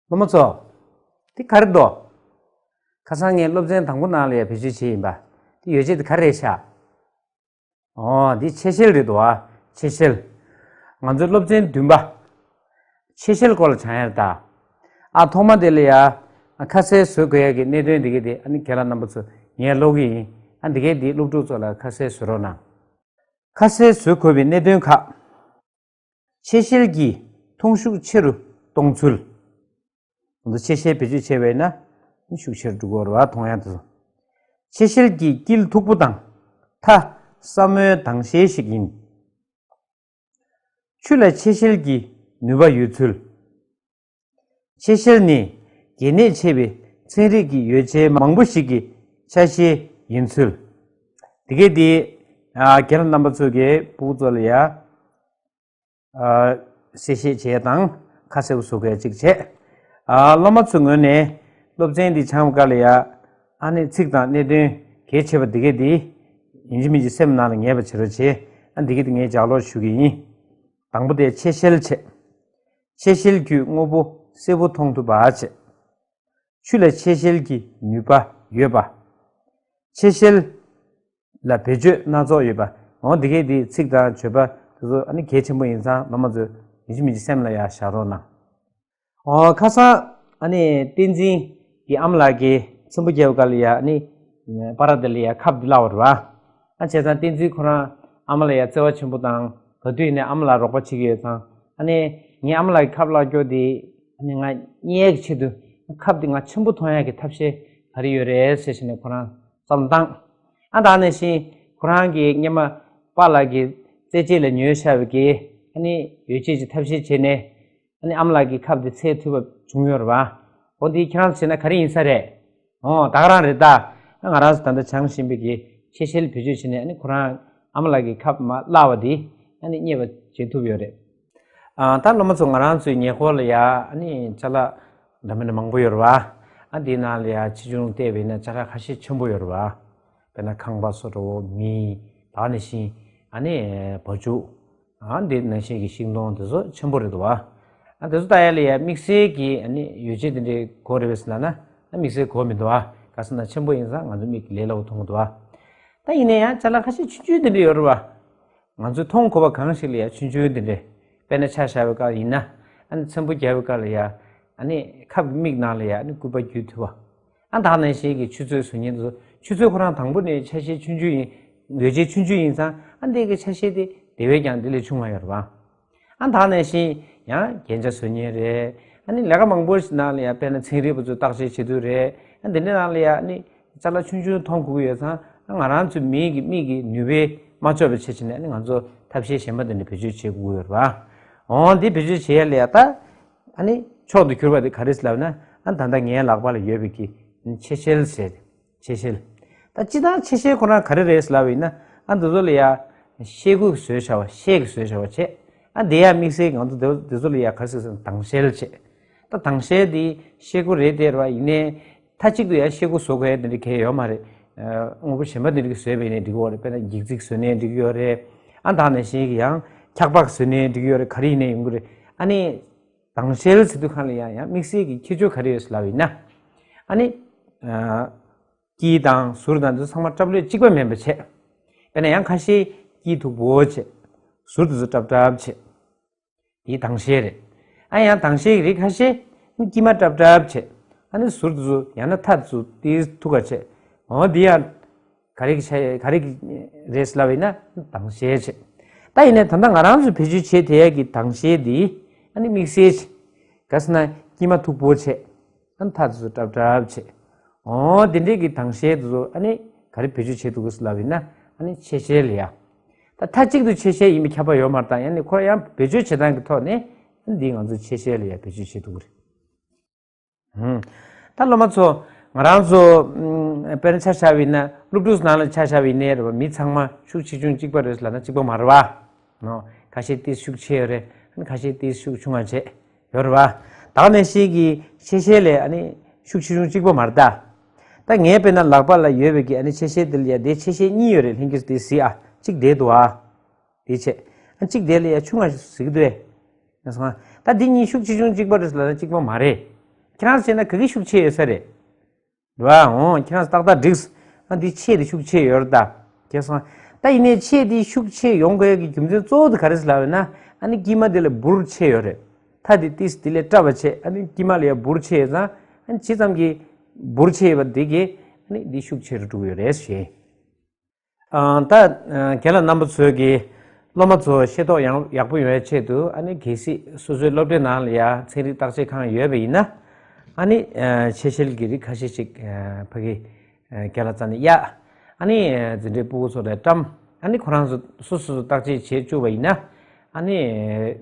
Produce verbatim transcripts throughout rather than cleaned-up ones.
སློབ་མ་ཚོ། འདི་ག་རེ་འདུག་ཁ་སང་ངས་སློབ་ཚན་དང་པོ་ནང་ལ་ཡང་བེད་སྤྱོད་བྱས་ཡིན་པ། འདི་ཡོ་བྱད་འདི་ག་རེ་རེད་ཤག་ཨོ་འདི་ཆེ་ཤེལ་རེད་འདུག་ཨ། ཆེ་ཤེལ། ང་ཚོའི་སློབ་ཚན་བདུན་པ། ཆེ་ཤེལ་སྐོར་ལ་སྦྱང་ཡ་རེད་ད། ཨ་ཐོག་མ་དེ་ལ་ཡ། ཁ་གསལ་བཟོ་དགོས་ཡ་གི་གནད་དོན་འདི་ག་དེ་ཨ་ནི་རྒན་ལགས་རྣམ་པ་ཚོ་ངས་ཀློག་གི་ཡིན། ཨ་འདི་ག་དེ་སློབ་ཕྲུག་ཚོ་ལ་ཁ་གསལ་བཟོ་རོགས་གནང་། ཁ་གསལ་བཟོ་དགོས་པའི་གནད་དོན་ཁག་ཆེ་ཤེལ་གྱིས་མཐོང་ཤུགས་ཆེ་རུ་གཏོང་ཚུལ། ང་ཚོ་ཆེ་ཤེལ་བེད་སྤྱོད་བྱས་པས་ན་ཤུགས་ཆེ་རུ་འགྲོ་གི་ཡོད་རེད་བ། མཐོང་ཡ་དེ་ཚོ། ཆེ་ཤེལ་གྱི་དཀྱིལ་མཐུག་པོ་དང་མཐའ་སྲབ་མོའི་དྭངས་ཤེལ་ཞིག་ཡིན། ཆུ་ལ་ཆེ་ཤེལ་གྱི་ནུས་པ་ཡོད་ཚུལ། ཆེ་ཤེལ་ནི་གལ་གནད་ཆེ་བའི་ཚན་རིག་གི་ཡོ་བྱད་མང་པོ་ཞིག་གི་ཆ་ཤས་ཡིན་ཚུལ། དེ་གས་དེ་ཨ་རྒན་ལགས་རྣམ་པ་ཚོ་གི་ཕྲུ་གུ་ཚོ་ལ་ཡ་ཨ་གསལ་བཤད་བྱས་དང་ཁ་གསལ་པོ་བཟོ་དགོས་ཅིག་བྱས། ཨ་སློབ་མ་ཚོའི་ངོས་ནས་སློབ་ཚན་འདི་སྦྱང་བའི་སྐབས་ལ་ཡ་ཨ་ནི་ཚིག་དང་གནད་དོན་གལ་ཆེ་བ་འདི་གས་འདི་ཡིན་གཅིག་མིན་གཅིག་སེམས་ནང་ལ་ངེས་པ་བྱེད་རོགས་བྱེད། ཨ་འདི་གས་འདི་ངས་ལྗགས་ཀློག་ཞུ་གི་ཡིན། དང་པོ་དེ་ཆེ་ཤེལ་བྱས། ཆེ་ཤེལ་གྱིས་དངོས་པོ་གསལ་པོ་མཐོང་ཐུབ་པ་བྱས། ཆུ་ལ་ཆེ་ཤེལ་གྱི་ནུས་པ་ཡོད་པ། ཆེ་ཤེལ་ལ་བེད་སྤྱོད་སྣ་ཚོགས་ཡོད་པ། འོ་འདི་གས་འདི་ཚིག་དང་བརྗོད་པ་དེ་ཚོ་ཨ་ནི་གལ་ཆེན་པོ་ཡིན་ཙང་སློབ་མ་ཚོས་ཡིན་གཅིག་མིན་གཅིག་སེམས་ལ་ཡ་བཞག་རོགས་གནང་། འོ་ཁ་སང་ཨ་ནི་བསྟན་འཛིན་གྱི་ཨ་མ་ལགས་ཀྱིས་ཚེམ་བུ་རྒྱག་པའི་སྐབས་ལ་ཡ་ཨ་ནི་པར་དེ་ལ་ཡ་ཁབ་འདི་བླུགས་པ་རེད་བ། ཨ་བྱས་ཙང་བསྟན་འཛིན་ཁོ་རང་ཨ་མ་ལ་ཡ་བརྩེ་བ་ཆེན་པོ་དང་ག་དུས་ཡིན་ནའི་ཨ་མ་ལགས་རོགས་པ་བྱེད་ཀྱི་ཡོད་ཙང་། ཨ་ནི་ངའི་ཨ་མ་ལགས་ཀྱི་ཁབ་བླུགས་རྒྱུ་དེ་ཨ་ནི་ང་རྙེད་ཀྱི་ཆེད་དུ་ཁབ་དེ་ང་ཆེན་པོ་མཐོང་ཡག་གི་ཐབས་ཤེས་ག་རེ་ཡོད་རེད་ཟེར་བྱས་ནས་ཁོ་རང་བསམ་བློ་བཏང་། ཨ་ད་ནང་བཞིན་ཁོ་རང་གིས་སྔོན་མ་པཱ་ལགས་ཀྱི་རྩེད་ཆས་ལ་ཉོས་བཞག་པའི་གི་ཨ་ནི་ཡོ་བྱད་ཀྱི་ཐབས་ཤེས་བྱས་ནས། ཨ་ནི་ཨ་མ་ལགས་ཀྱི་ཁབ་དེ་འཚོལ་ཐུབ་པ་བྱུང་ཡོད་རེད་བ། འོ་འདི་ཁྱེད་རང་ཚོ་བྱས་ན་ག་རེ་ཡིན་ས་རེད། འོ་ད་ག་རང་རེད་ད། ཨ་ང་རང་ཚོ་ད་ལྟ་སྦྱང་བཞིན་པའི་གི་ཆེ་ཤེལ་བེད་སྤྱོད་བྱས་ནས་ཨ་ནི་ཁོ་རང་ཨ་མ་ལགས་ཀྱི་ཁབ་མར་བླུགས་པ་དེ་ཨ་ནི་རྙེད་པ་བྱེད་ཐུབ་ཡོད་རེད། ཨ་ད་སློབ་མ་ཚོ་ང་རང་ཚོའི་ཉེ་འཁོར་ལ་ཡ་ཨ་ནི་ཅ་ལག་འདྲ་མིན་མང་པོ་ཡོད་རེད་བ། ཨ་འདིའི་ནང་ལ་ཡ་ཆེ་ཆུང་བལྟས་པ་ཡིན་ན་ཅ་ལག་ཁ་ཤས་ཆེན་པོ་ཡོད་རེད་བ། དཔེར་ན་ཁང་པ་སོགས་འདྲ་བོ་མེ་ད་ག་ནང་བཞིན་ཨ་ནི་བ་ཕྱུགས། ཨ་འདི་ནང་བཞིན་གྱི་ཤིང་སྡོང་དེ་ཚོ་ཆེན་པོ་རེད་འདུག་བ། ཨ་དེ་ཚོ་ལྟ་ཡ་ལ་ཡ་དམིགས་བསལ་གྱི་ཨ་ནི་ཡོ་བྱད་དེ་འདྲའི་དགོས་རེད་པས་ཟེར་ན་ན་ཨ་དམིགས་བསལ་དགོས་མི་འདུག་བ། ག་ཟེར་ན་ཆེན་པོ་ཡིན་ཙང་ང་ཚོ་མིག་གིས་ལས་སླ་བོ་མཐོང་གི་འདུག་བ། ད་ཡིན་ན་ཡང་ཅ་ལག་ཁ་ཤས་ཆུང་ཆུང་དེ་འདྲ་ཡོད་རེད་བ། ང་ཚོས་མཐོང་དགོས་པ་གང་ཞིག་ལ་ཡ་ཆུང་ཆུང་དེ་འདྲ། དཔེར་ན་ཆ་བཞག་པའི་སྐབས་ཡིན་ན་ཨ་ནི་ཚེམ་བུ་རྒྱག་པའི་སྐབས་ལ་ཡ་ཨ་ནི་ཁབ་ཀྱི་མིག་ནང་ལ་ཡ་ཨ་ནི་སྐུད་པ་རྒྱུག་ཐུབ་པ། ཨ་ད་ག་ནང་བཞིན་གྱི་ཆུ་ཚོད་བཟོ་མཁན་དེ་ཚོ་ཆུ་ཚོད་ཁོ་རང་དང་པོ་ནས་ཆ་ཤས་ཆུང་ཆུང་ཡིན། ཡོ་བྱད་ཆུང་ཆུང་ཡིན་ཙང་ཨ་འདི་གི་ཆ་ཤས་དེ་དེ་བས་ཀྱང་འདི་ལས་ཆུང་བ་ཡོད་རེད་བ། ཨ་ད་ག་ནང་བཞིན་ཡང་རྒྱན་ཆ་བཟོ་མཁན་རེད། ཨ་ནི་ལས་ཀ་མང་པོ་ཞིག་ནང་ལ་ཡང་དཔེར་ན་ཚན་རིག་པ་ཚོས་བརྟག་དཔྱད་བྱེད་དུས་རེད། ཨ་འདི་འདྲའི་ནང་ལ་ཡང་ཨ་ནི་ཅ་ལག་ཆུང་ཆུང་མཐོང་དགོས་ཀྱི་ཡོད་ཙང་ཨ་ང་རང་ཚོའི་མིག་གི་མིག་གི་ནུས་པས་མ་ལྕོགས་པའི་ཆ་བྱས་ནས་ཨ་ནི་ང་ཚོ་ཐབས་ཤེས་གཞན་པ་དེ་འདྲ་བེད་སྤྱོད་བྱེད་དགོས་ཀྱི་ཡོད་རེད་བ། འོ་འདི་བེད་སྤྱོད་བྱེད་ཡ་ལ་ཡ་ད་ཨ་ནི་མཆོག་ཏུ་གྱུར་པ་དེ་ག་རེ་ཟེར་ལབ་ན་ཨ་ད་ལྟ་ངའི་ལག་པ་ལ་ཡོད་པའི་གི་ཆེ་ཤེལ་ཟེར། ཆེ་ཤེལ། ད་སྤྱིར་བཏང་ཆེ་ཤེལ་ཁོ་རང་ག་རེ་རེད་ལབ་ཡིན་ན་ཨ་འདི་ཚོ་ལ་ཡ་ཤེལ་སྒོ་བཟོས་བྱ་བ་ཤེལ་གྱི་བཟོས་བྱ་བ་བྱས། ཨ་འདི་ཡ་དམིགས་བསལ་ང་ཚོ་འདི་འདི་ཚོ་ལ་ཡ་ག་རེ་ཟེར་ཟེར་ན་དྭངས་ཤེལ་བྱས། ད་དྭངས་ཤེལ་འདི་ཤེལ་སྒོ་རེད་དེ་རེད་བ། ཡིན་ནའི་མཐའ་གཅིག་ཏུ་ཡ་ཤེལ་སྒོ་བཟོ་དགོས་ཡ་དེ་འདྲ་གལ་ཡོད་མ་རེད། དངོས་པོ་གཞན་པ་དེ་འདྲ་གི་བཟོས་པ་ཡིན་ནའི་འགྲིག་གི་ཡོད་རེད། དཔེར་ན་འགྱིག་རྩིག་བཟོས་ནའི་འགྲིག་གི་ཡོད་རེད། ཨ་ད་ག་ནང་བཞིན་གྱི་ཡང་འཁྱག་པགས་བཟོས་ནའི་འགྲིག་གི་ཡོད་རེད། ག་རེ་ཡིན་ནའི་ཡོང་གི་རེད། ཨ་ནི། དྭངས་ཤེལ་ཟེར་དུས་སྒང་ལ་ཡང་ཡང་དམིགས་བསལ་གྱི་ཁྱད་ཆོས་ག་རེ་ཡོད་ལབ་ཡིན་ན། ཨ་ནི། ཨ། དཀྱིལ་དང་ཟུར་དང་དེ་ཚོ་ཚང་མ་སྲབ་ལོས་གཅིག་པ་མིན་པ་བྱས། དཔེར་ན་ཡང་ཁ་ཤས་དཀྱིལ་མཐུག་པོ་བྱས། ཟུར་དེ་ཚོ་སྲབ་སྲབ་བྱས། དེ་དྭངས་ཤེལ་རེད། ཨ་ཡང་དྭངས་ཤེལ་གྱི་རིགས་ཁ་ཤས་དཀྱིལ་མ་སྲབ་སྲབ་བྱས། ཨ་ནི་ཟུར་དེ་ཚོ་ཡང་ན་མཐའ་དེ་ཚོ་དེ་མཐུག་པ་བྱས། འོ་དེ་ཡང་། ག་རེ་གི་ཆ་ག་རེ་གི་རེད་ལབ་ཡིན་ན་དྭངས་ཤེལ་བྱས། ད་ཡིན་ནའི་ད་ལྟ་ང་རང་ཚོ་བེད་སྤྱོད་བྱེད་བསྡད་ཡ་གི་དྭངས་ཤེལ་འདི་ཨ་ནི་དམིགས་བསལ་བྱས། ག་ཟེར་ན་དཀྱིལ་མ་མཐུག་པོ་བྱས། ཨ་ནི་མཐའ་དེ་ཚོ་སྲབ་སྲབ་བྱས། འོ་དེ་འདྲས་ཀྱི་དྭངས་ཤེལ་དེ་ཚོ་ཨ་ནི་ག་རེ་བེད་སྤྱོད་བྱེད་ཐུབ་ཀྱི་ལབ་ཡིན་ན་ཨ་ནི་ཆེ་ཤེལ་ལ་ཡ། ད་མཐའ་གཅིག་ཏུ་ཆེ་ཤེལ་ཡིན་པའི་ཁྱབ་པ་ཡོད་མ་རེད། ད་ཡང་ནི་ཁོ་ཡང་བེད་སྤྱོད་བྱེད་སྟངས་ཀྱི་ཐོག་ནས་ཨ་ནི་འདི་ང་ཚོ་ཆེ་ཤེལ་ལ་ཡ་བེད་སྤྱོད་བྱེད་ཐུབ་ཀྱི་རེད། ཧུམ། ད་སློབ་མ་ཚོ། ང་རང་ཚོ། ཨམ། དཔེར་ན་ཆ་བཞག་པ་ཡིན་ན་སློབ་ཕྲུག་ནང་ལ་ཆ་བཞག་པ་ཡིན་ནའི་རེད་བ། མི་ཚང་མ་ཤུགས་ཆེ་ཆུང་གཅིག་པ་རེད་ལབ་ན་གཅིག་པ་མ་རེད་བ། ནོ། ཁ་ཤས་ཏིས་ཤུགས་ཆེ་ཡོད་རེད། ཁ་ཤས་ཏིས་ཤུགས་ཆུང་བ་བྱས་ཡོད་རེད་བ། ད་ག་ནང་བཞིན་གྱི་ཆེ་ཤེལ་ལ་ཨ་ནི་ཤུགས་ཆེ་ཆུང་གཅིག་པ་མ་རེད་ད། ད་ངའི་དཔེར་ན་ལག་པ་ལ་ཡོད་པའི་གི་ཨ་ནི་ཆེ་ཤེལ་འདི་ལ་ཡ་དེ་ཆེ་ཤེལ་གཉིས་ཡོད་རེད། ལྷན་རྒྱས་དེ་གཟིགས་ཨ། གཅིག་དེ་འདུག་ཨ། དེ་བྱས། ཨ་གཅིག་དེ་ལ་ཡ་ཆུང་ང་ཞིག་གཟིགས་འདུག་ཨེ། ད་འདི་གཉིས་ཤུགས་ཆེ་ཆུང་གཅིག་པ་རེད་ལབ་ན་གཅིག་པ་མ་རེད། ཁྱེད་རང་བྱས་ན་ག་གི་ཤུགས་ཆེ་ཡོད་ས་རེད། རེད་བ། འོ་ཁྱེད་རང་ཏག་ཏག་འགྲིག་ཨ་འདི་ཆེ་དེ་ཤུགས་ཆེ་ཡོད་རེད་ད། ཁྱེད་སང་། ད་ཡིན་ནའི་ཆེ་དེ་ཤུགས་ཆེ་ཡོང་དགོས་ཀྱི་རྒྱུ་མཚན་གཙོ་བོ་དེ་ག་རེ་ཟེར་ལབ་ཡོད་ན། ཨ་ནི་དཀྱིལ་མ་དེ་ལ་འབུར་ཆེ་ཡོད་རེད། མཐའ་དེ་ཏིས་དེ་ལས་བཀྲ་བ་ཆེ་ཨ་ནི་དཀྱིལ་མ་ལ་ཡ་འབུར་ཆེ་ཡོད་ཙང་། ཨ་ནི་ཇི་ཙམ་གྱི་འབུར་ཆེ་ཡོད་པ་དེ་གིས་ཨ་ནི་འདི་ཤུགས་ཆེ་རུ་འགྲོ་གི་ཡོད་རེད་ཞེས། ཨ་ད་ཨ་རྒན་ལགས་རྣམ་པ་ཚོས་ཀྱིས་སློབ་མ་ཚོ་ཤེས་རྟོགས་ཡང་ཡག་པོ་ཡོང་བའི་ཆེད་དུ། ཨ་ནི་གལ་སྲིད་སོ་སོའི་སློབ་གྲྭའི་ནང་ལ་ཡ་ཚན་རིག་བརྟག་དཔྱད་ཁང་ཡོད་པ་ཡིན་ན། ཨ་ནི་ཨ་ཆེ་ཤེལ་གྱི་རིགས་ཁ་ཤས་ཤིག་ཨ་ཕ་གི་ཨ་རྒན་ལགས་རྩ་ནས་གཡར། ཨ་ནི་ཨ་འཛིན་གྲྭའི་སྤུ་གུ་ཚོ་ལ་བཀྲམ། ཨ་ནི་ཁོ་རང་ཚོ་སོ་སོ་སོ་བརྟག་དཔྱད་བྱེད་བཅུག་པ་ཡིན་ན། ཨ་ནི་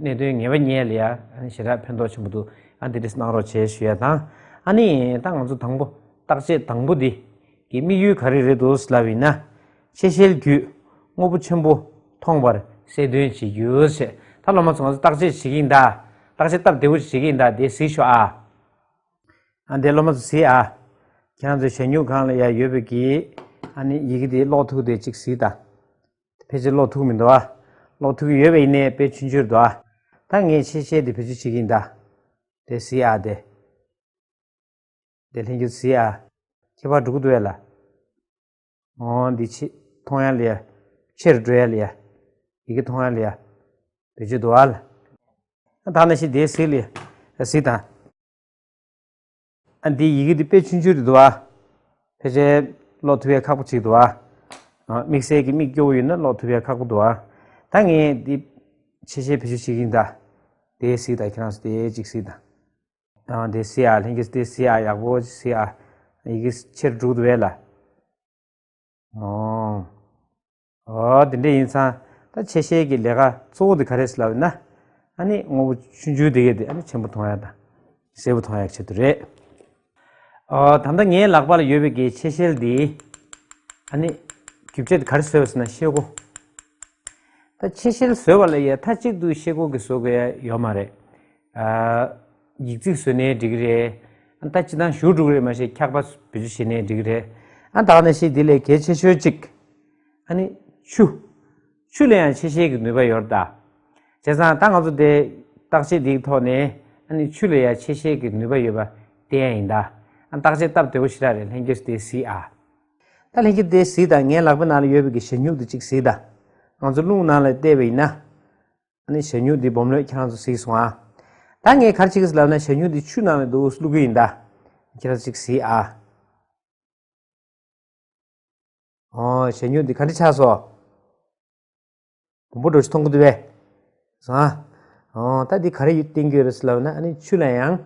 གནད་དོན་ངེས་པ་རྙེད་ལ་ཡ་ཨ་ནི་ཞེ་དྲག་ཕན་ཐོགས་ཆེན་པོ་འདུག་ཨ་འདི་འདྲས་གནང་རོགས་བྱེད་ཞུ་ཡ་དང་། ཨ་ནི་ད་ང་ཚོ་དང་པོ་བརྟག་དཔྱད་དང་པོ་འདི་གི་དམིགས་ཡུལ་ག་རེ་རེད་འདུག་ལབ་ཡིན་ན། ཆེ་ཤེལ་བརྒྱུད་དངོས་པོ་ཆེན་པོ་མཐོང་བར་གསལ་སྟོན་བྱེད་རྒྱུ་ཞེས། ད་སློབ་མ་ཚོ་ང་ཚོ་བརྟག་དཔྱད་བྱེད་ཀྱི་ཡིན་ད། བརྟག་དཔྱད་སྟབས་བདེ་པོ་བྱེད་ཀྱི་ཡིན་ད། དེ་གཟིགས་ཤོག་ཨ། ཨ་འདི་སློབ་མ་ཚོ་གཟིགས་ཨ། ཁྱེད་རང་ཚོའི་ཞལ་སྨྱུག་སྒང་ལ་ཡ་ཡོད་པའི་གི་ཨ་ནི་ཡི་གེ་དེ་ཀློག་ཐུབ་དེ་གཅིག་གཟིགས་ད། ཕལ་ཆེར་ཀློག་ཐུབ་མི་འདུག་ཨ། ཀློག་ཐུབ་ཀྱི་ཡོད་པ་ཡིན་ནའི་དཔེ་ཆུང་ཆུང་རེད་འདུག་ཨ། ད་ངས་ཆེ་ཤེལ་དེ་བེད་སྤྱོད་བྱེད་ཀྱི་ཡིན་ད། དེ་གཟིགས་ཨ་དེ། དེ་ལྷན་རྒྱས་གཟིགས་ཨ། ཁྱད་པར་འགྲོ་གི་འདུག་ཨེ་ལ། འོ་འདི་ཆེ་མཐོང་ཡ་ལ་ཡ། ཆེར་འགྲོ་ཡ་ལ་ཡ། ཡི་གེ་མཐོང་ཡ་ལ་ཡ། བེད་སྤྱོད་འདུག་ཨ་ལ། ད་ནང་བཞིན་དེ་གཟིགས་ལ་ཡ། གཟིགས་དང་། ཨ་འདི་ཡི་གེ་འདི་དཔེ་ཆུང་ཆུང་རེད་འདུག་ཨ། ཕལ་ཆེར་ཀློག་ཐུབ་ཡ་ཁག་པོ་ཅིག་འདུག་ཨ། ཨ་དམིགས་བསལ་གྱི་མིག་སྐྱོ་བོ་ཡོད་ན་ཀློག་ཐུབ་ཡ་ཁག་པོ་འདུག་ཨ། ད་ངས་འདི་ཆེ་ཤེལ་བེད་སྤྱོད་བྱེད་ཀྱི་ཡིན་ད། དེ་གཟིགས་དང་། ཁྱེད་རང་ཚོ་དེ་གཅིག་གཟིགས་དང་། ཨ་དེ་གཟིགས་ཨ། ལྷན་རྒྱས་དེ་གཟིགས་ཨ། ཡག་པོ་གཟིགས་ཨ། ཡི་གེ་ཆེར་འགྲོ་གི་འདུག་ཨེ་ལ། ཨོ། ཨོ་དེ་འདྲ་ཡིན་ཙང་། ད་ཆེ་ཤེལ་གྱི་ལས་ཀ་གཙོ་བོ་དེ་ག་རེ་ཟེར་ལབ་ཡིན་ན། ཨ་ནི་དངོས་པོ་ཆུང་ཆུང་དེ་གས་དེ་ཨ་ནི་ཆེན་པོ་མཐོང་ཡ་དང་། གསལ་པོ་མཐོང་ཡ་ཆེད་དུ་རེད། ཨོ་ད་ལྟ་ངའི་ལག་པ་ལ་ཡོད་པའི་གི་ཆེ་ཤེལ་འདི། ཨ་ནི་རྒྱུ་ཆ་དེ་ག་རེ་བཟོས་པ་ཟེར་ན་ཤེལ་སྒོ། ད་ཆེ་ཤེལ་བཟོས་པ་ལ་ཡ་མཐའ་གཅིག་ཏུ་ཤེལ་སྒོ་གི་བཟོ་དགོས་ཡ་ཡོད་མ་རེད། ཨ། ཡིག་རྩིས་བཟོས་ནའི་འགྲིག་གི་རེད། ཨ་ད་སྤྱིར་བཏང་བཞུར་འགྲོ་གི་རེད། མ་གཞི་འཁྱག་པ་བེད་སྤྱོད་བྱས་ནའི་འགྲིག་གི་རེད། ཨ་ད་ག་ནང་བཞིན་དེ་ལས་གལ་ཆེ་ཤོས་གཅིག་ཨ་ནི་ཆུ། ཆུ་ལ་ཡང་ཆེ་ཤེལ་གྱི་ནུས་པ་ཡོད་རེད་ད། བྱས་ཙང་ད་ང་ཚོ་དེ་བརྟག་དཔྱད་འདིའི་ཐོག་ནས་ཨ་ནི་ཆུ་ལ་ཡང་ཆེ་ཤེལ་གྱི་ནུས་པ་ཡོད་པ་བསྟན་ཡ་ཡིན་ད། ཨ་བརྟག་དཔྱད་སྟབས་བདེ་པོ་ཞེ་དྲག་རེད། ལྷན་རྒྱས་དེ་གཟིགས་ཨ། ད་ལྷན་རྒྱས་དེ་གཟིགས་དང་། ངའི་ལག་པའི་ནང་ལ་ཡོད་པའི་གི་ཞལ་སྨྱུག་དེ་གཅིག་གཟིགས་དང་། ང་ཚོ་རླུང་ནང་ལ་བལྟས་པ་ཡིན་ན། ཨ་ནི་ཞལ་སྨྱུག་འདི་སྦོམ་ལོས་ཁྱེད་རང་ཚོ་གཟིགས་སོང་ཨ། ད་ངས་ག་རེ་བྱེད་ཀྱི་ཟེར་ལབ་ན། ཞལ་སྨྱུག་འདི་ཆུ་ནང་ལ་འདུག་བླུག་གི་ཡིན་ད། ཁྱེད་རང་ཚོ་གཟིགས་ཨ། ཨོ་ཞལ་སྨྱུག་འདི་ག་འདྲ་ཆགས་སོང་། སྦོམ་པོ་འདྲ་ཞིག་མཐོང་གི་འདུག་པས། སོང་ཨ། ཨོ་ད་འདི་ག་རེ་བསྟན་གྱི་ཡོད་རེད་ཟེར་ལབ་ན། ཨ་ནི་ཆུ་ལ་ཡང་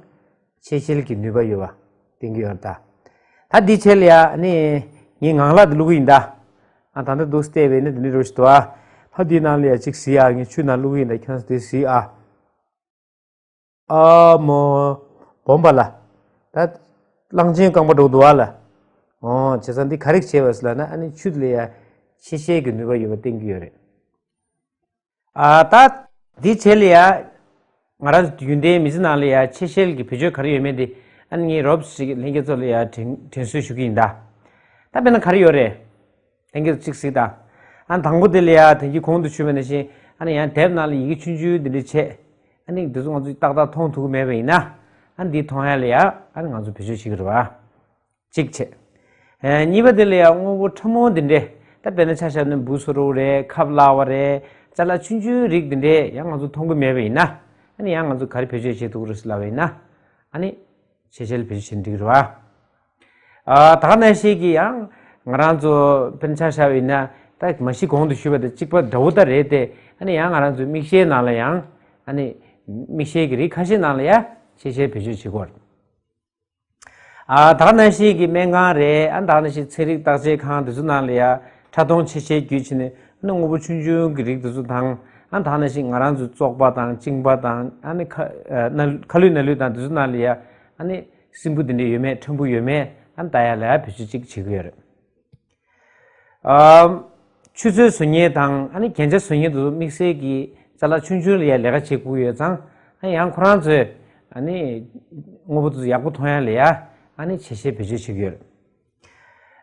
ཆེ་ཤེལ་གྱི་ནུས་པ་ཡོད་པ་བསྟན་གྱི་ཡོད་རེད་ད། ད་འདི་བྱས་ལ་ཡ་ཨ་ནི་ངའི་ངང་ལག་འདི་བླུག་གི་ཡིན་ད། ཨ་ད་ལྟ་འདུག་བལྟས་པས་ན་འདི་འདྲ་འདྲ་ཞིག་འདུག་ཨ། ད་འདིའི་ནང་ལ་ཡ་གཅིག་གཟིགས་ཨ། ངས་ཆུ་ནང་བླུག་གི་ཡིན་ད། ཁྱེད་རང་ཚོ་དེ་གཟིགས་ཨ། ཨ་མོ། སྦོམ་པ་ལ། ད་གླང་ཆེན་རྐང་པ་འདྲ་པོ་འདུག་ཨ་ལ། ཨོ་བྱས་ཙང་འདི་ག་རེ་བྱས་པ་ཟེར་ལབ་ན། ཨ་ནི་ཆུ་ལ་ཡ་ཆེ་ཤེལ་གྱི་ནུས་པ་ཡོད་པ་བསྟན་གྱི་ཡོད་རེད། ཨ་ད་འདི་བྱས་ལ་ཡ། ང་རང་ཚོ་རྒྱུན་ལྡན་མི་ཚེ་ནང་ལ་ཡ་ཆེ་ཤེལ་གྱི་བེད་སྤྱོད་ག་རེ་ཡོད་མེད་དེ། ཨ་ནི་ངས་རོབ་ཞིག་ལྷན་རྒྱས་ཚོ་ལ་ཡ་དྲན་དྲན་གསོ་ཞུ་གི་ཡིན་ད། ད་དཔེར་ན་ག་རེ་ཡོད་རེད། ལྷན་རྒྱས་ཚོ་གཅིག་གཟིགས་དང་། ཨ་དང་པོ་དེ་ལ་ཡ་དེང་གི་གོང་དུ་ཞུས་པ་ནང་བཞིན། ཨ་ནི་ཡང་དེབ་ནང་ལ་ཡི་གེ་ཆུང་ཆུང་འདི་འདྲ་བྱས། ཨ་ནི་འདི་ཚོ་ང་ཚོས་ཏག་ཏག་མཐོང་ཐུབ་ཀྱི་མེད་པ་ཡིན་ན། ཨ་ནི་འདི་མཐོང་ཡ་ལ་ཡ་ཨ་ནི་ང་ཚོ་བེད་སྤྱོད་བྱེད་ཀྱི་རེད་པ། གཅིག་བྱས། ཨེ་གཉིས་པ་དེ་ལ་ཡང་དངོས་པོ་ཕྲ་མོ་འདི་འདྲས། ད་དཔེར་ན་ཆ་བཞག་ན་འབུ་སོ་རོ་རེད། ཁབ་གླ་བ་རེད། ཅ་ལག་ཆུང་ཆུང་རིགས་འདི་འདྲས་ཡང་ང་ཚོ་མཐོང་གི་མེད་པ་ཡིན་ན། ཨ་ནི་ཡང་ང་ཚོ་ག་རེ་བེད་སྤྱོད་བྱེད་ཐུབ་ཀྱི་རེད་ཟེར་ལབ་པ་ཡིན་ན། ཨ་ནི་ཆེ་ཤེལ་བེད་སྤྱོད་བྱེད་འགྲིག་གི་རེད་པ། ཨ་ད་ག་ནང་བཞིན་གྱི་ཡང་ང་རང་ཚོ་དཔེར་ན་ཆ་བཞག་པ་ཡིན་ན། ད་མ་གཞི་གོང་དུ་ཞུས་པ་དང་གཅིག་པ་འདྲ་པོ་ད་རེད་དེ། ཨ་ནི་ཡང་ང་རང་ཚོའི་མིག་ཤེལ་ནང་ལ་ཡང་། ཨ་ནི་མིག་ཤེལ་གྱི་རིགས་ཁ་ཤས་ནང་ལ་ཡང་ཆེ་ཤེལ་བེད་སྤྱོད་བྱེད་ཀྱི་ཡོད་རེད། ཨ་ད་ག་ནང་བཞིན་གྱི་སྨན་ཁང་རེད། ཨ་ད་ག་ནང་བཞིན་ཚན་རིག་བརྟག་དཔྱད་ཁང་དེ་ཚོ་ནང་ལ་ཡ་ཕྲ་མཐོང་ཆེ་ཤེལ་བརྒྱུད་བྱས་ནས། ཨ་ནི་དངོས་པོ་ཆུང་ཆུང་གི་རིགས་དེ་ཚོ་དང་། ཨ་ད་ག་ནང་བཞིན་ང་རང་ཚོའི་བཙོག་པ་དང་གཅིན་པ་དང་། ཨ་ནི་ཁ་ཨ་ན་ཁ་ལུད་ན་ལུད་དང་དེ་ཚོ་ནང་ལ་ཡ་ཨ་ནི་སྲིན་འབུ་དེ་འདྲ་ཡོད་མེད་ཕྲ་འབུ་ཡོད་མེད། ཨ་ནི་ལྟ་ཡ་ལ་ཡ་བེད་སྤྱོད་ཅིག་བྱེད་ཀྱི་ཡོད་རེད། ཨ་ཆུ་ཚོད་བཟོ་མཁན་དང་། ཨ་ནི་རྒྱན་ཆ་བཟོ་མཁན་དེ་ཚོ་དམིགས་བསལ་གྱི་ཅ་ལག་ཆུང་ཆུང་ལ་ཡ་ལས་ཀ་བྱེད་དགོས་ཡོད་ཙང་། ཨ་ཡང་ཁོ་རང་ཚོས་ཨ་ནི་དངོས་པོ་དེ་ཚོ་ཡག་པོ་མཐོང་ཡ་ལ་ཡ་ཨ་ནི་ཆེ་ཤེལ་བེད་སྤྱོད་བྱེད་ཀྱི་ཡོད་རེད།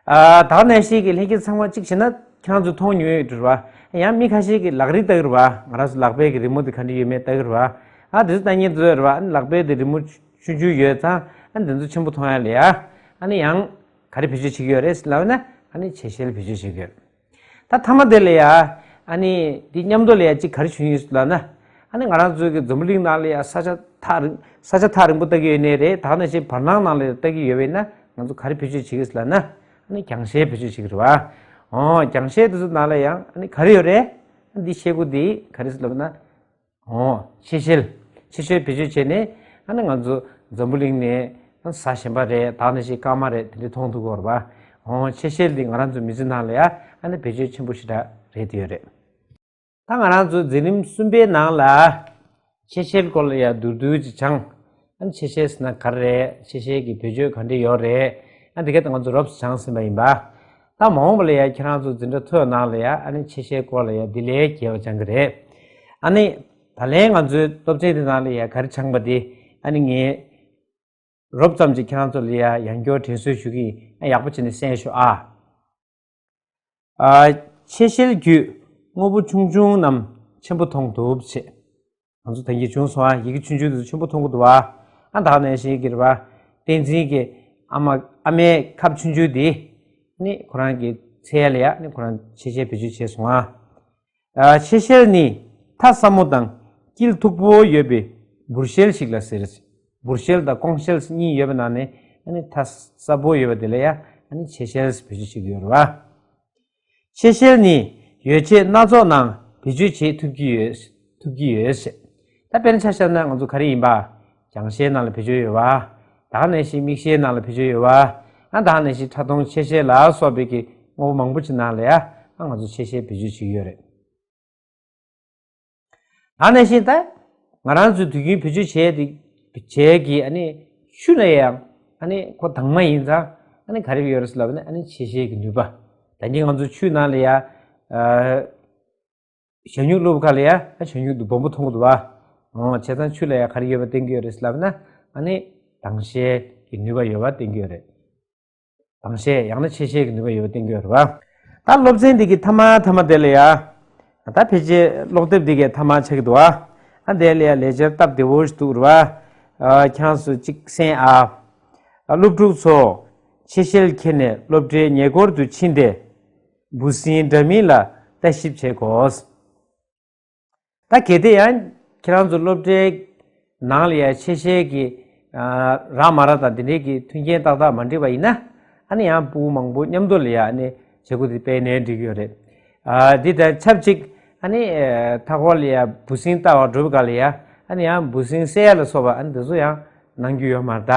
ཨ་ད་ག་ནང་བཞིན་གྱི་ལྷན་རྒྱས་ཚང་མ་གཅིག་བྱས་ན་ཁྱེད་རང་ཚོ་མཐོང་མྱོང་ཡོད་རེད་པ། ཡང་མི་ཁ་ཤས་ཀྱིས་ལག་རིས་ལྟ་གི་རེད་པ། ང་རང་ཚོ་ལག་པའི་གི་རི་མོ་དེ་ག་འདྲ་ཡོད་མེད་ལྟ་གི་རེད་པ། ཨ་དེ་ཚོ་ལྟ་མཁན་ཚོ་རེད་པ། ཨ་ནི་ལག་པའི་དེ་རི་མོ་ ཆུང་ཆུང་ཡོད་ཙང་ཨ་ནི་དེ་ཚོ་ཆེན་པོ་མཐོང་ཡ་ལ་ཡ་ཨ་ནི་ཡང་ག་རེ་བེད་སྤྱོད་བྱེད་ཀྱི་ཡོད་རེད་ལབ་ན་ཨ་ནི་ཆེ་ཤེལ་བེད་སྤྱོད་བྱེད་ཀྱི་ཡོད། ད་མཐའ་མ་དེ་ལ་ཡ་ཨ་ནི་འདི་མཉམ་དུ་ལ་ཡ་གཅིག་ག་རེ་བྱུང་ཡོད་ལབ་ན། ཨ་ནི་ང་རང་ཚོའི་གི་འཛམ་བུ་གླིང་ནང་ལ་ཡ་ས་ཆ་ཐག་རིང་ས་ཆ་ཐག་རིང་པོ་ལྟ་གི་ཡོད་ནའི་རེད། ད་ག་ནང་བཞིན་བར་སྣང་ནང་ལ་ལྟ་གི་ཡོད་པས་ན་ང་ཚོ་ག་རེ་བེད་སྤྱོད་བྱེད་ཀྱི་ལབ་ན་ཨ་ནི་རྒྱང་ཤེལ་བེད་སྤྱོད་བྱེད་ཀྱི་རེད་བ། འོ་རྒྱང་ཤེལ་དེ་ཚོ་ནང་ལ་ཡང་ཨ་ནི་ག་རེ་ཡོད་རེད། ཨ་འདི་ཤེལ་སྒོ་འདི་ག་རེ་ཟེར་ལབ་ན། འོ་ཆེ་ཤེལ། ཆེ་ཤེལ་བེད་སྤྱོད་བྱས་ནས་ཨ་ནི་ང་ཚོ་འཛམ་བུ་གླིང་ནས་ཨ་གཟའ་གཞན་པ་རེད། ད་ག་ནང་བཞིན་སྐར་མ་རེད། དེ་འདྲ་མཐོང་ཐུབ་ཀྱི་ཡོད་རེད་བ། འོ་ཆེ་ཤེལ་འདི་ང་རང་ཚོ་མི་ཚེ་ནང་ལ་ཡ་ཨ་ནི་བེད་སྤྱོད་ཆེན་པོ་ཞེ་དྲག་རེད་དེ་ཡོད་རེད། ད་ང་རང་ཚོ་འཛིན་རིམ་གསུམ་པའི་ནང་ལ་ཆེ་ཤེལ་སྐོར་ལ་ཡ་མདོར་བསྡུས་ཅིག་སྦྱངས། ཨ་ནི་ཆེ་ཤེལ་ཟེར་ན་ག་རེ་རེད། ཆེ་ཤེལ་གྱི་བེད་སྤྱོད་ག་འདྲ་ཡོད་རེད། ཨ་འདི་ག་ད་ང་ཚོ་རོབ་ཙམ་སྦྱངས་ཟིན་པ་ཡིན་པ། ད་མ་འོངས་པ་ལ་ཡ་ཁྱེད་རང་ཚོ་འཛིན་གྲྭ་མཐོའི་ནང་ལ་ཡ་ཨ་ནི་ཆེ་ཤེལ་སྐོར་ལ་ཡ་འདི་ལས་རྒྱས་པ་སྦྱང་གི་རེད། ཨ་ནི་ད་ལན་ང་ཚོའི་སློབ་ཚན་འདི་ནང་ལ་ཡ་ག་རེ་སྦྱངས་པ་འདི་ཨ་ནི་ངས་རོབ་ཙམ་ཅིག་ཁྱེད་རང་ཚོ་ལ་ཡ་ཡང་བསྐྱར་དྲན་གསོ་ཞུ་གི་ཡིན། ཡག་པོ་བྱས་ནས་གསན་ཤོག་ཨ། ཨ། ཆེ་ཤེལ་བརྒྱུད་དངོས་པོ་ཆུང་ཆུང་རྣམས་ཆེན་པོ་མཐོང་ཐུབ་བྱེད། ང་ཚོ་ད་གིན་བྱུང་སོང་ཨ། ཡི་གེ་ཆུང་ཆུང་དེ་ཚོ་ཆེན་པོ་མཐོང་གི་འདུག་ཨ། ཨ་ད་ག་ནང་བཞིན་གྱི་རེད་བ། བསྟན་འཛིན་གྱི་ཨ་མ་ཨ་མའི་ཁབ་ཆུང་ཆུང་དེ་ནི་ཁོ་རང་གི་འཚོལ་ཡ་ལ་ཡ་ནི་ཁོ་རང་ཆེ་ཤེལ་བེད་སྤྱོད་བྱས་སོང་ཨ། ཨ། ཆེ་ཤེལ་ནི་མཐའ་སྲབ་མོ་དང་དཀྱིལ་མཐུག་པོ་ཡོད་པའི་འབུར་ཤེལ་ཞིག་ལ་ཟེར། འབུར་ཤེལ་དང་ཀོང་ཤེལ་གཉིས་ཡོད་པའི་ནང་ནས་ཨ་ནི་མཐའ་སྲབ་པོ་ཡོད་པ་དེ་ལ་ཡ་ཨ་ནི་ཆེ་ཤེལ་བེད་སྤྱོད་བྱེད་ཀྱི་ཡོད་རེད་བ། ཆེ་ཤེལ་ནི་ཡོ་བྱད་སྣ་ཚོགས་ནང་བེད་སྤྱོད་བྱེད་ཐུབ་ཀྱི་ཡོད། ཐུབ་ཀྱི་ཡོད། ད་དཔེར་ན་ཆ་བཞག་ན་ང་ཚོ་ག་རེ་ཡིན་པ། རྒྱང་ཤེལ་ནང་ལ་བེད་སྤྱོད་ཡོད་བ། ད་ག་ནང་བཞིན་མིག་ཤེལ་ནང་ལ་བེད་སྤྱོད་ཡོད་བ། ཨ་ད་ག་ནང་བཞིན་ཕྲ་མཐོང་ཆེ་ཤེལ་ལ་སོགས་པའི་གི་དངོས་པོ་མང་པོ་ཅིག་ནང་ལ་ཡ་ཨ་ང་ཚོ་ཆེ་ཤེལ་བེད་སྤྱོད་བྱེད་ཀྱི་ཡོད་རེད། ད་ག་ནང་བཞིན་ད་ང་རང་ཚོས་དུས་རྒྱུན་བེད་སྤྱོད་བྱས་ཏེ་བྱས་ཀྱི་ཨ་ནི་ཆུ་ལ་ཡང་ཨ་ནི་ཁོ་དྭངས་མ་ཡིན་ཙང་ཨ་ནི་ག་རེ་ཡོད་རེད་ལབ་ན་ཨ་ནི་ཆེ་ཤེལ་གྱི་ནུས་པ། ད་གིན་ང་ཚོ་ཆུ་ནང་ལ་ཡ་ཨ། ཞ་སྨྱུག་བླུགས་པ་ག་ལ་ཡ་ཨ་ཞ་སྨྱུག་དེ་སྦོམ་པོ་མཐོང་གི་འདུག་བ། འོ་བྱས་ཙང་ཆུ་ལ་ཡ་ག་རེ་ཡོད་པ་བསྟན་གྱི་ཡོད་རེད་ལབ་ན་ཨ་ནི་དྭངས་ཤེལ་གྱི་ནུས་པ་ཡོད་པ་བསྟན་གྱི་ཡོད་རེད། དྭངས་ཤེལ་ཡང་ན་ཆེ་ཤེལ་གྱི་ནུས་པ་ཡོད་པ་བསྟན་གྱི་ཡོད་རེད་བ། ད་སློབ་ཚན་འདི་གི་མཐའ་མ་མཐའ་མ་དེ་ལ་ཡ། ད་ཕལ་ཆེར་ཀློག་དེབ་འདི་གའི་མཐའ་མ་ཆགས་ཀྱི་འདུག་བ། ཨ་དེ་ལ་ཡ་ལས་འཆར་སྟབས་བདེ་བོ་ཞིག་འདུག་རེད་བ། ཨ་ཁྱེད་རང་ཚོ་གཅིག་གསན་ཨ། ཨ་སློབ་ཕྲུག་ཚོ། ཆེ་ཤེལ་ཁྱེར་ནས་སློབ་གྲྭའི་ཉེ་འཁོར་དུ་ཕྱིན་ཏེ། འབུ་སྲིན་འདྲ་མིན་ལ་ལྟ་ཞིབ་བྱེད་དགོས། ད་གལ་ཏེ་ཡང་ཁྱེད་རང་ཚོ་སློབ་གྲྭའི་ནང་ལ་ཡང་ཆེ་ཤེལ་གྱི་ཨ་རག་མ་རག་དང་དེ་འདྲའི་གི་མཐུན་རྐྱེན་ཏག་ཏག་མ་འགྲིག་པ་ཡིན་ན་ཨ་ནི་ཡང་ཕྲུ་གུ་མང་པོ་མཉམ་དུ་ལ་ཡང་ཨ་ནི་བྱེད་སྒོ་དེ་སྤེལ་ནའི་འགྲིག་གི་ཡོད་རེད། ཨ་འདི་དང་ཆབས་ཅིག་ཨ་ནི་ཨ་མཐའ་འཁོར་ལ་ཡང་འབུ་སྲིན་ལྟ་བར་འགྲོ་བའི་སྐབས་ལ་ཡང་ཨ་ནི་ཡང་འབུ་སྲིན་བསད་ཡ་ལ་སོགས་པ་ཨ་ནི་དེ་ཚོ་ཡང་གནང་རྒྱུ་ཡོད་མ་རེད་ད།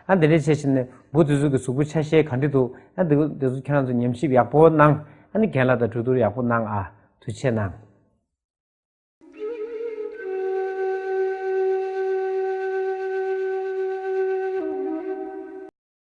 ཨ་འདི་འདྲའི་བྱས་བྱས་ནས་འབུ་དེ་ཚོ་གི་གཟུགས་པོ་ཆ་ཤས་ག་འདྲ་འདུག་ཨ་འདི་འདི་ཚོ་ཁྱེད་རང་ཚོ་ཉམས་ཞིབ་ཡག་པོ་གནང་། ཨ་ནི་རྒན་ལགས་དང་གྲོས་བསྡུར་ཡག་པོ་གནང་ཨ། ཐུགས་རྗེ་གནང་།